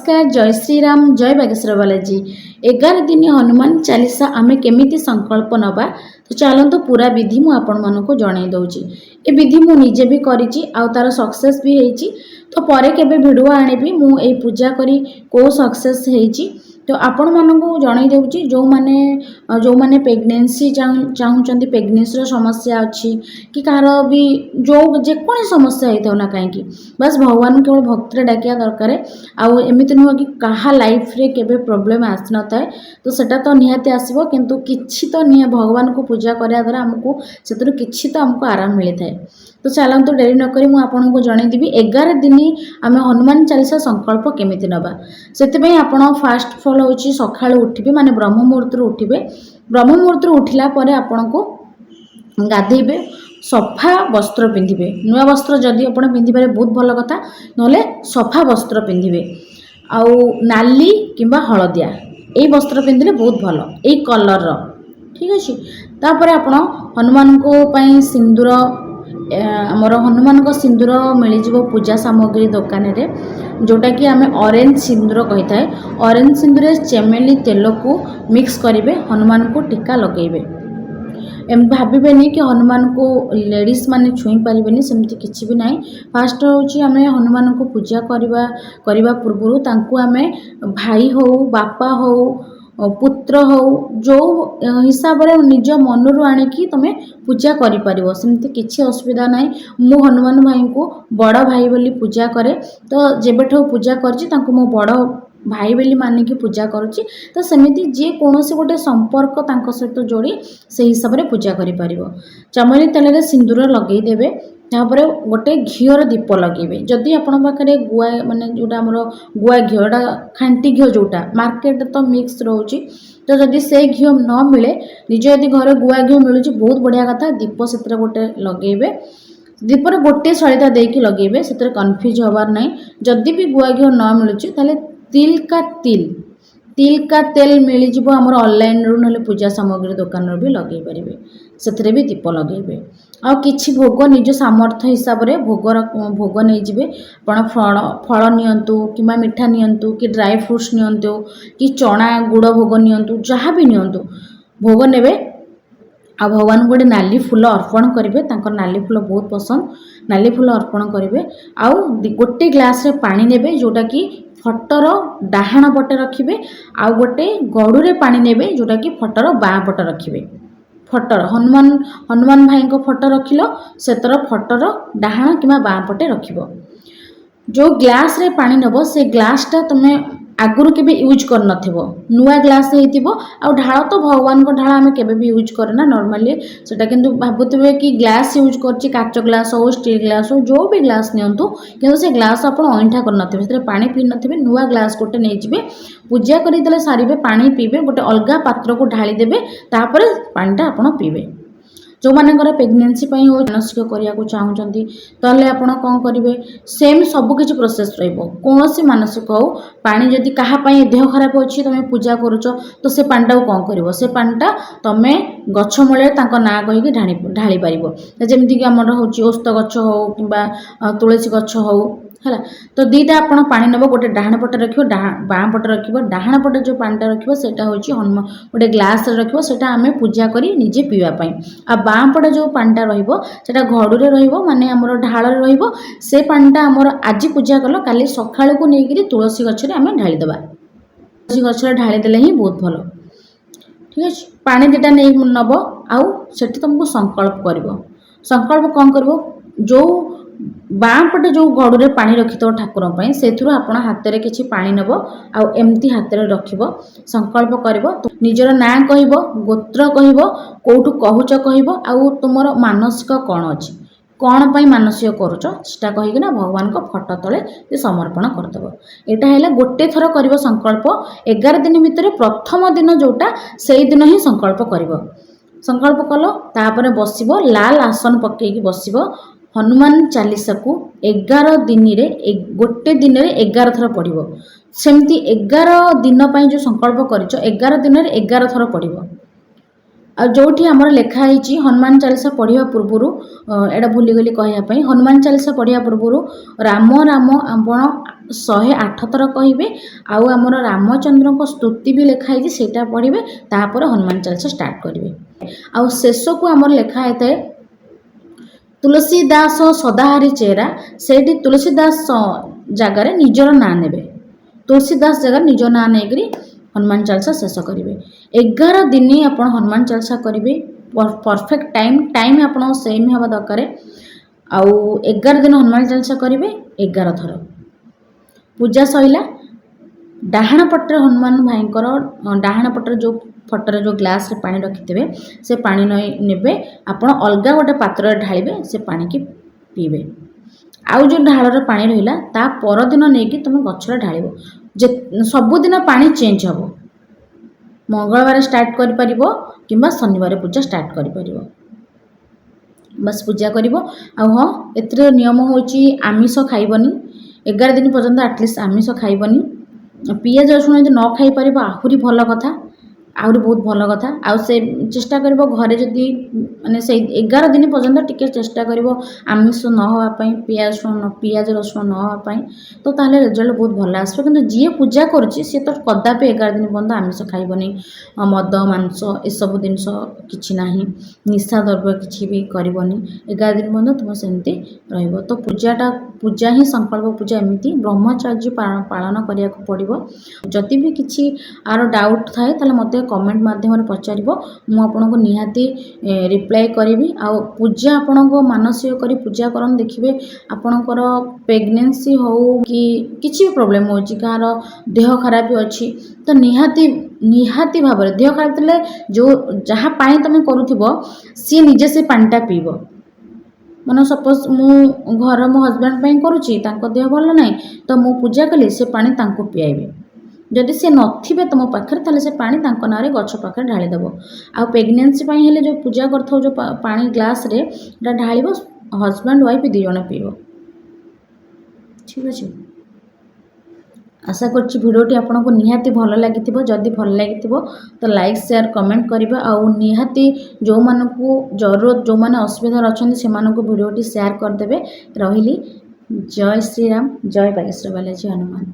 ନମସ୍କାର, ଜୟ ଶ୍ରୀରାମ, ଜୟ ବାଗେଶ୍ୱର ବାଲାଜୀ। 11 ଦିନ ହନୁମାନ ଚାଳିଶା ଆମେ କେମିତି ସଂକଳ୍ପ ନେବା, ତ ଚାଲନ୍ତୁ, ପୁରା ବିଧି ମୁଁ ଆପଣମାନଙ୍କୁ ଜଣାଇ ଦେଉଛି। ଏ ବିଧି ମୁଁ ନିଜେ ବି କରିଛି ଆଉ ତା'ର ସକ୍ସେସ୍ ବି ହେଇଛି। ତ ପରେ କେବେ ଭିଡ଼ିଓ ଆଣିବି ମୁଁ ଏଇ ପୂଜା କରି କେଉଁ ସକ୍ସେସ୍ ହେଇଛି। ତ ଆପଣମାନଙ୍କୁ ଜଣାଇ ଦେଉଛି, ଯେଉଁମାନେ ଯେଉଁମାନେ ପ୍ରେଗନେନ୍ସି ଚାହୁଁଛନ୍ତି, ପ୍ରେଗନେନ୍ସିର ସମସ୍ୟା ଅଛି କି କାହାର ବି ଯେଉଁ ଯେକୌଣସି ସମସ୍ୟା ହେଇଥାଉ ନା କାହିଁକି, ବାସ୍ ଭଗବାନଙ୍କୁ କେବଳ ଭକ୍ତିରେ ଡାକିବା ଦରକାର। ଆଉ ଏମିତି ନୁହଁ କି କାହା ଲାଇଫ୍ରେ କେବେ ପ୍ରୋବ୍ଲେମ୍ ଆସିନଥାଏ। ତ ସେଟା ତ ନିହାତି ଆସିବ, କିନ୍ତୁ କିଛି ତ ଭଗବାନଙ୍କୁ ପୂଜା କରିବା ଦ୍ୱାରା ଆମକୁ ସେଥିରୁ କିଛି ତ ଆମକୁ ଆରାମ ମିଳିଥାଏ। ତ ଚାଲନ୍ତୁ, ଡେରି ନକରି ମୁଁ ଆପଣଙ୍କୁ ଜଣାଇଦେବି 11 ଦିନ ଆମେ ହନୁମାନ ଚାଳିଶା ସଂକଳ୍ପ କେମିତି ନେବା। ସେଥିପାଇଁ ଆପଣ ଫାଷ୍ଟ ଫଲ୍ ହେଉଛି ସକାଳୁ ଉଠିବେ, ମାନେ ବ୍ରହ୍ମ ମୁହୂର୍ତ୍ତରୁ ଉଠିବେ। ବ୍ରହ୍ମ ମୁହୂର୍ତ୍ତରୁ ଉଠିଲା ପରେ ଆପଣଙ୍କୁ ଗାଧେଇବେ, ସଫା ବସ୍ତ୍ର ପିନ୍ଧିବେ। ନୂଆ ବସ୍ତ୍ର ଯଦି ଆପଣ ପିନ୍ଧିପାରିବେ, ବହୁତ ଭଲ କଥା, ନହେଲେ ସଫା ବସ୍ତ୍ର ପିନ୍ଧିବେ। ଆଉ ନାଲି କିମ୍ବା ହଳଦିଆ ଏଇ ବସ୍ତ୍ର ପିନ୍ଧିଲେ ବହୁତ ଭଲ, ଏଇ କଲର୍ର। ଠିକ୍ ଅଛି। ତାପରେ ଆପଣ ହନୁମାନଙ୍କ ପାଇଁ ସିନ୍ଦୁର, ଆମର ହନୁମାନଙ୍କ ସିନ୍ଦୁର ମିଳିଯିବ ପୂଜା ସାମଗ୍ରୀ ଦୋକାନରେ, ଯେଉଁଟାକି ଆମେ ଅରେଞ୍ଜ ସିନ୍ଦୁର କହିଥାଏ। ଅରେଞ୍ଜ ସିନ୍ଦୁରରେ ଚେମେଲି ତେଲକୁ ମିକ୍ସ କରିବେ, ହନୁମାନଙ୍କୁ ଟୀକା ଲଗାଇବେ। ଏମିତି ଭାବିବେନି କି ହନୁମାନଙ୍କୁ ଲେଡ଼ିଜ୍ ମାନେ ଛୁଇଁ ପାରିବେନି, ସେମିତି କିଛି ବି ନାହିଁ। ଫାଷ୍ଟ ହେଉଛି ଆମେ ହନୁମାନଙ୍କୁ ପୂଜା କରିବା କରିବା ପୂର୍ବରୁ ତାଙ୍କୁ ଆମେ ଭାଇ ହଉ, ବାପା ହଉ, ପୁତ୍ର ହଉ, ଯେଉଁ ହିସାବରେ ନିଜ ମନରୁ ଆଣିକି ତୁମେ ପୂଜା କରିପାରିବ, ସେମିତି କିଛି ଅସୁବିଧା ନାହିଁ। ମୁଁ ହନୁମାନ ଭାଇଙ୍କୁ ବଡ଼ ଭାଇ ବୋଲି ପୂଜା କରେ। ତ ଯେବେଠୁ ପୂଜା କରିଛି, ତାଙ୍କୁ ମୁଁ ବଡ଼ ଭାଇ ବୋଲି ମାନିକି ପୂଜା କରୁଛି। ତ ସେମିତି ଯିଏ କୌଣସି ଗୋଟେ ସମ୍ପର୍କ ତାଙ୍କ ସହିତ ଯୋଡ଼ି ସେଇ ହିସାବରେ ପୂଜା କରିପାରିବ। ଚମେଲି ତେଲରେ ସିନ୍ଦୁର ଲଗେଇଦେବେ। ତାପରେ ଗୋଟେ ଘିଅର ଦୀପ ଲଗେଇବେ। ଯଦି ଆପଣଙ୍କ ପାଖରେ ଗୁଆ, ମାନେ ଯେଉଁଟା ଆମର ଗୁଆ ଘିଅ, ଏଇଟା ଖାଣ୍ଟି ଘିଅ ଯେଉଁଟା ମାର୍କେଟରେ ତ ମିକ୍ସ ରହୁଛି, ତ ଯଦି ସେ ଘିଅ ନ ମିଳେ, ନିଜ ଯଦି ଘରେ ଗୁଆ ଘିଅ ମିଳୁଛି, ବହୁତ ବଢ଼ିଆ କଥା। ଦୀପ ସେଥିରେ ଗୋଟେ ଲଗେଇବେ। ଦୀପରେ ଗୋଟିଏ ସଳିତା ଦେଇକି ଲଗେଇବେ, ସେଥିରେ କନଫ୍ୟୁଜ୍ ହେବାର ନାହିଁ। ଯଦି ବି ଗୁଆ ଘିଅ ନ ମିଳୁଛି, ତାହେଲେ ତିଲ କା ତିଲ तिल का तेल ମିଳିଯିବ ଆମର ଅନଲାଇନ୍ରୁ, ନହେଲେ ପୂଜା ସାମଗ୍ରୀ ଦୋକାନରୁ ବି ଲଗେଇ ପାରିବେ। ସେଥିରେ ବି ଦୀପ ଲଗେଇବେ। ଆଉ କିଛି ଭୋଗ, ନିଜ ସାମର୍ଥ୍ୟ ହିସାବରେ ଭୋଗ ନେଇଯିବେ। ଆପଣ ଫଳ ଫଳ ନିଅନ୍ତୁ କିମ୍ବା ମିଠା ନିଅନ୍ତୁ କି ଡ୍ରାଏ ଫ୍ରୁଟ୍ସ ନିଅନ୍ତୁ କି ଚଣା ଗୁଡ଼ ଭୋଗ ନିଅନ୍ତୁ, ଯାହା ବି ନିଅନ୍ତୁ, ଭୋଗ ନେବେ। ଆଉ ଭଗବାନଙ୍କୁ ଗୋଟେ ନାଲି ଫୁଲ ଅର୍ପଣ କରିବେ। ତାଙ୍କର ନାଲି ଫୁଲ ବହୁତ ପସନ୍ଦ। ନାଲି ଫୁଲ ଅର୍ପଣ କରିବେ। ଆଉ ଗୋଟେ ଗ୍ଲାସ୍ରେ ପାଣି ନେବେ, ଯେଉଁଟାକି ଫଟୋର ଡାହାଣ ପଟେ ରଖିବେ। ଆଉ ଗୋଟେ ଗଡ଼ୁରେ ପାଣି ନେବେ, ଯେଉଁଟାକି ଫଟୋର ବାଁ ପଟେ ରଖିବେ। ଫଟୋର ହନୁମାନ ହନୁମାନ ଭାଇଙ୍କ ଫଟୋ ରଖିଲ, ସେଥର ଫଟୋର ଡାହାଣ କିମ୍ବା ବାଁ ପଟେ ରଖିବ। ଯେଉଁ ଗ୍ଲାସ୍ରେ ପାଣି ନେବ, ସେ ଗ୍ଲାସ୍ଟା ତୁମେ ଆଗରୁ କେବେ ୟୁଜ୍ କରିନଥିବ, ନୂଆ ଗ୍ଲାସ୍ ହେଇଥିବ। ଆଉ ଢାଳ ତ ଭଗବାନଙ୍କ ଢାଳ ଆମେ କେବେ ବି ୟୁଜ୍ କରେନା ନର୍ମାଲି ସେଟା। କିନ୍ତୁ ଭାବୁଥିବେ କି ଗ୍ଲାସ୍ ୟୁଜ୍ କରୁଛି, କାଚ ଗ୍ଲାସ୍ ହଉ, ଷ୍ଟିଲ୍ ଗ୍ଲାସ୍ ହଉ, ଯେଉଁ ବି ଗ୍ଲାସ୍ ନିଅନ୍ତୁ, କିନ୍ତୁ ସେ ଗ୍ଲାସ୍ ଆପଣ ଅଇଁଠା କରିନଥିବେ, ସେଥିରେ ପାଣି ପିଇ ନଥିବେ। ନୂଆ ଗ୍ଲାସ୍ ଗୋଟେ ନେଇଯିବେ। ପୂଜା କରି ଯେତେବେଳେ ସାରିବେ, ପାଣି ପିଇବେ, ଗୋଟେ ଅଲଗା ପାତ୍ରକୁ ଢାଳିଦେବେ, ତାପରେ ପାଣିଟା ଆପଣ ପିଇବେ। ଯେଉଁମାନଙ୍କର ପ୍ରେଗନେନ୍ସି ପାଇଁ ହଉ, ମାନସିକ କରିବାକୁ ଚାହୁଁଛନ୍ତି, ତାହେଲେ ଆପଣ କ'ଣ କରିବେ? ସେମ୍ ସବୁ କିଛି ପ୍ରୋସେସ୍ ରହିବ। କୌଣସି ମାନସିକ ହଉ, ପାଣି ଯଦି କାହା ପାଇଁ ଦେହ ଖରାପ ଅଛି, ତୁମେ ପୂଜା କରୁଛ, ତ ସେ ପାଣିଟାକୁ କ'ଣ କରିବ? ସେ ପାଣିଟା ତୁମେ ଗଛ ମୂଳରେ ତାଙ୍କ ନାଁ କହିକି ଢାଳି ଢାଳି ପାରିବ। ଯେମିତିକି ଆମର ହେଉଛି ଓସ୍ତ ଗଛ ହଉ କିମ୍ବା ତୁଳସୀ ଗଛ ହଉ, ହେଲା। ତ ଦୁଇଟା ଆପଣ ପାଣି ନେବ, ଗୋଟେ ଡାହାଣ ପଟେ ରଖିବ, ବାଁ ପଟେ ରଖିବ। ଡାହାଣ ପଟେ ଯେଉଁ ପାଣିଟା ରଖିବ, ସେଇଟା ହେଉଛି ହନୁମାନ ଗୋଟେ ଗ୍ଲାସ୍ରେ ରଖିବ, ସେଇଟା ଆମେ ପୂଜା କରି ନିଜେ ପିଇବା ପାଇଁ। ଆଉ ବାଁ ପଟେ ଯେଉଁ ପାଣିଟା ରହିବ, ସେଇଟା ଘଡ଼ୁରେ ରହିବ, ମାନେ ଆମର ଢାଳରେ ରହିବ। ସେ ପାଣିଟା ଆମର ଆଜି ପୂଜା କଲ, କାଲି ସକାଳୁକୁ ନେଇକରି ତୁଳସୀ ଗଛରେ ଆମେ ଢାଳିଦେବା। ତୁଳସୀ ଗଛରେ ଢାଳିଦେଲେ ହିଁ ବହୁତ ଭଲ। ଠିକ୍ ଅଛି। ପାଣି ଦୁଇଟା ନେଇ ନେବ ଆଉ ସେଠି ତୁମକୁ ସଂକଳ୍ପ କରିବ। ସଂକଳ୍ପ କ'ଣ କରିବ? ଯେଉଁ ବାଁ ପଟେ ଯେଉଁ ଗଡ଼ୁରେ ପାଣି ରଖିଥିବ ଠାକୁରଙ୍କ ପାଇଁ, ସେଥିରୁ ଆପଣ ହାତରେ କିଛି ପାଣି ନେବ ଆଉ ଏମିତି ହାତରେ ରଖିବ, ସଂକଳ୍ପ କରିବ। ନିଜର ନାଁ କହିବ, ଗୋତ୍ର କହିବ, କେଉଁଠୁ କହୁଛ କହିବ, ଆଉ ତୁମର ମାନସିକ କ'ଣ ଅଛି, କ'ଣ ପାଇଁ ମାନସିକ କରୁଛ, ସେଟା କହିକିନା ଭଗବାନଙ୍କ ଫଟୋ ତଳେ ସମର୍ପଣ କରିଦେବ। ଏଇଟା ହେଲା ଗୋଟେ ଥର କରିବ ସଂକଳ୍ପ। 11 ଦିନ ଭିତରେ ପ୍ରଥମ ଦିନ ଯେଉଁଟା, ସେଇଦିନ ହିଁ ସଂକଳ୍ପ କରିବ। ସଂକଳ୍ପ କଲ, ତାପରେ ବସିବ, ଲାଲ ଆସନ ପକେଇକି ବସିବ। ହନୁମାନ ଚାଲିସାକୁ 11 ଦିନରେ, ଗୋଟେ ଦିନରେ 11 ଥର ପଢ଼ିବ। ସେମିତି 11 ଦିନ ପାଇଁ ଯେଉଁ ସଂକଳ୍ପ କରିଛ, 11 ଦିନରେ 11 ଥର ପଢ଼ିବ। ଆଉ ଯେଉଁଠି ଆମର ଲେଖା ହେଇଛି ହନୁମାନ ଚାଳିଶା ପଢ଼ିବା ପୂର୍ବରୁ, ଏଇଟା ଭୁଲିଗଲି କହିବା ପାଇଁ, ହନୁମାନ ଚାଳିଶା ପଢ଼ିବା ପୂର୍ବରୁ ରାମ ରାମ ଆପଣ 108 ଥର କହିବେ। ଆଉ ଆମର ରାମଚନ୍ଦ୍ରଙ୍କ ସ୍ତୁତି ବି ଲେଖା ହେଇଛି, ସେଇଟା ପଢ଼ିବେ। ତାପରେ ହନୁମାନ ଚାଳିଶା ଷ୍ଟାର୍ଟ କରିବେ। ଆଉ ଶେଷକୁ ଆମର ଲେଖା ହେଇଥାଏ ତୁଳସୀ ଦାସ ସଦାହରି ଚେରା। ସେଇଠି ତୁଳସୀ ଦାସ ଜାଗାରେ ନିଜର ନାଁ ନେବେ। ତୁଳସୀ ଦାସ ଜାଗାରେ ନିଜ ନାଁ ନେଇକରି ହନୁମାନ ଚାଳିଶା ଶେଷ କରିବେ। 11 ଦିନ ଆପଣ ହନୁମାନ ଚାଳିଶା କରିବେ। ପରଫେକ୍ଟ ଟାଇମ୍, ଟାଇମ୍ ଆପଣଙ୍କ ସେମ୍ ହେବା ଦରକାର। ଆଉ 11 ଦିନ ହନୁମାନ ଚାଳିଶା କରିବେ 11 ଥର। ପୂଜା ସଇଲା, ଡାହାଣ ପଟରେ ହନୁମାନ ଭାଇଙ୍କର ଡାହାଣ ପଟରେ ଯେଉଁ ଫଟୋରେ ଯେଉଁ ଗ୍ଲାସ୍ରେ ପାଣି ରଖିଥିବେ, ସେ ପାଣି ନେବେ ଆପଣ, ଅଲଗା ଗୋଟେ ପାତ୍ରରେ ଢାଳିବେ, ସେ ପାଣିକି ପିଇବେ। ଆଉ ଯେଉଁ ଢାଳର ପାଣି ରହିଲା, ତା ପରଦିନ ନେଇକି ତୁମେ ଗଛରେ ଢାଳିବ। ଯେ ସବୁଦିନ ପାଣି ଚେଞ୍ଜ ହେବ। ମଙ୍ଗଳବାର ଷ୍ଟାର୍ଟ କରିପାରିବ କିମ୍ବା ଶନିବାର ପୂଜା ଷ୍ଟାର୍ଟ କରିପାରିବ। ବାସ୍, ପୂଜା କରିବ। ଆଉ ହଁ, ଏଥିରେ ନିୟମ ହେଉଛି ଆମିଷ ଖାଇବନି 11 ଦିନ ପର୍ଯ୍ୟନ୍ତ। ଆଟଲିଷ୍ଟ ଆମିଷ ଖାଇବନି। ପିଆଜ ରସୁଣ ଯଦି ନ ଖାଇପାରିବ, ଆହୁରି ଭଲ କଥା, ଆହୁରି ବହୁତ ଭଲ କଥା। ଆଉ ସେ ଚେଷ୍ଟା କରିବ ଘରେ ଯଦି ମାନେ ସେଇ 11 ଦିନ ପର୍ଯ୍ୟନ୍ତ ଟିକେ ଚେଷ୍ଟା କରିବ ଆମିଷ ନ ହେବା ପାଇଁ, ପିଆଜ ରସୁଣ ନ ହେବା ପାଇଁ, ତ ତାହେଲେ ରେଜଲ୍ଟ ବହୁତ ଭଲ ଆସିବ। କିନ୍ତୁ ଯିଏ ପୂଜା କରୁଛି, ସିଏ ତ କଦାପି 11 ଦିନ ପର୍ଯ୍ୟନ୍ତ ଆମିଷ ଖାଇବନି। ମଦ, ମାଂସ ଏସବୁ ଜିନିଷ କିଛି ନାହିଁ। ନିଶା ଦ୍ରବ୍ୟ କିଛି ବି କରିବନି। 11 ଦିନ ପର୍ଯ୍ୟନ୍ତ ତୁମେ ସେମିତି ରହିବ। ତ ପୂଜାଟା, ପୂଜା ହିଁ ସଂକଳ୍ପ ପୂଜା। ଏମିତି ବ୍ରହ୍ମଚର୍ଯ୍ୟ ପାଳନ କରିବାକୁ ପଡ଼ିବ। ଯଦି ବି କିଛି ଆର ଡାଉଟ୍ ଥାଏ, ତାହେଲେ ମୋତେ କମେଣ୍ଟ ମାଧ୍ୟମରେ ପଚାରିବ। ମୁଁ ଆପଣଙ୍କୁ ନିହାତି ରିପ୍ଲାଏ କରିବି। ଆଉ ପୂଜା ଆପଣଙ୍କ ମାନସିକ କରି ପୂଜା କରନ୍ତୁ। ଦେଖିବେ, ଆପଣଙ୍କର ପ୍ରେଗନେନ୍ସି ହେଉ କି କିଛି ବି ପ୍ରୋବ୍ଲେମ୍ ହେଉଛି, କାହାର ଦେହ ଖରାପ ଅଛି, ତ ନିହାତି ନିହାତି ଭାବରେ ଦେହ ଖରାପ ଥିଲେ ଯେଉଁ ଯାହା ପାଇଁ ତୁମେ କରୁଥିବ, ସିଏ ନିଜେ ସେ ପାଣିଟା ପିଇବ। ମାନେ ସପୋଜ୍ ମୁଁ ଘର ମୋ ହଜବେଣ୍ଡ ପାଇଁ କରୁଛି, ତାଙ୍କ ଦେହ ଭଲ ନାହିଁ, ତ ମୁଁ ପୂଜା କଲି, ସେ ପାଣି ତାଙ୍କୁ ପିଆଇବେ। ଯଦି ସେ ନଥିବେ ତୁମ ପାଖରେ, ତାହେଲେ ସେ ପାଣି ତାଙ୍କ ନାଁରେ ଗଛ ପାଖରେ ଢାଳିଦେବ। ଆଉ ପ୍ରେଗନେନ୍ସି ପାଇଁ ହେଲେ ଯେଉଁ ପୂଜା କରିଥାଉ, ଯେଉଁ ପାଣି ଗ୍ଲାସ୍ରେ ଏଇଟା ଢାଳିବ, ହଜବେଣ୍ଡ ୱାଇଫ୍ ଦୁଇ ଜଣ ପିଇବ। ଠିକ୍ ଅଛି। ଆଶା କରୁଛି ଭିଡ଼ିଓଟି ଆପଣଙ୍କୁ ନିହାତି ଭଲ ଲାଗିଥିବ। ଯଦି ଭଲ ଲାଗିଥିବ, ତ ଲାଇକ୍, ସେୟାର, କମେଣ୍ଟ କରିବେ। ଆଉ ନିହାତି ଯେଉଁମାନଙ୍କୁ ଜରୁରତ, ଯେଉଁମାନେ ଅସୁବିଧାରେ ଅଛନ୍ତି, ସେମାନଙ୍କୁ ଭିଡ଼ିଓଟି ସେୟାର କରିଦେବେ। ରହିଲି। ଜୟ ଶ୍ରୀରାମ, ଜୟ ବାଗେଶ୍ୱର ବାଲାଜୀ ହନୁମାନ।